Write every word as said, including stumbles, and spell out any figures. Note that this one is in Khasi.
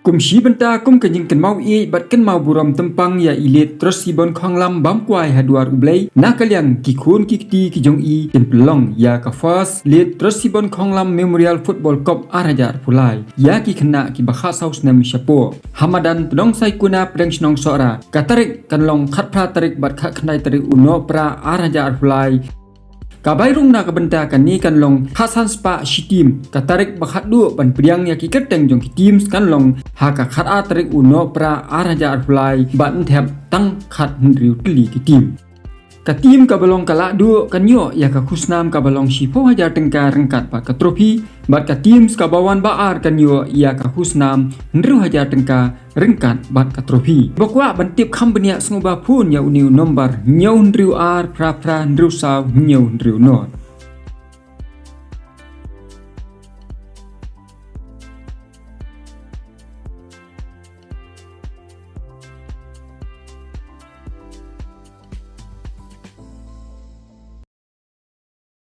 Kum shi bynta kum ka jingkynmaw ïeit bad kynmaw burom tympang ïa i Late Trotsy Bonkhonglam bam kwai ha dwar U Blei, na ka liang ki khun ki kti ki jong i kin pynlong ïa ka First Late Trotsy Bonkhonglam Memorial Football Cup ar hajar arphew lai ïa ki khynnah kiba khatsaw snem shapoh. Ha madan Pdong Saikuna, Pdeng Shnong Sohra, ka tarik kan long khatphra tarik bad khatkhyndai tarik u Nohprah ar hajar arphew lai. Ka bai rung na ka bynta kane kan long khatsan spah shi team. Ka tarik ba khatduh ban pdiang ïa ki kyrteng jong ki teams kan long ha ka khatar tarik u Nohprah ar hajar arphew lai bad yn thep tang khathynriew tylli ki team. Ka team kaba long ka lahduh kan ïoh ïa ka khusnam kaba long shiphew hajar tyngka ryngkat bad ka trophy, bad ka teams kaba wan ba ar kan ïoh ïa ka khusnam hynriew hajar tyngka ryngkat bad ka trophy. Ba kwah ban tip kham bniah, sngewbha phone ïa une u nombar hynñiew hynriew ar phra phra hynriew saw hynñiew hynriew nod.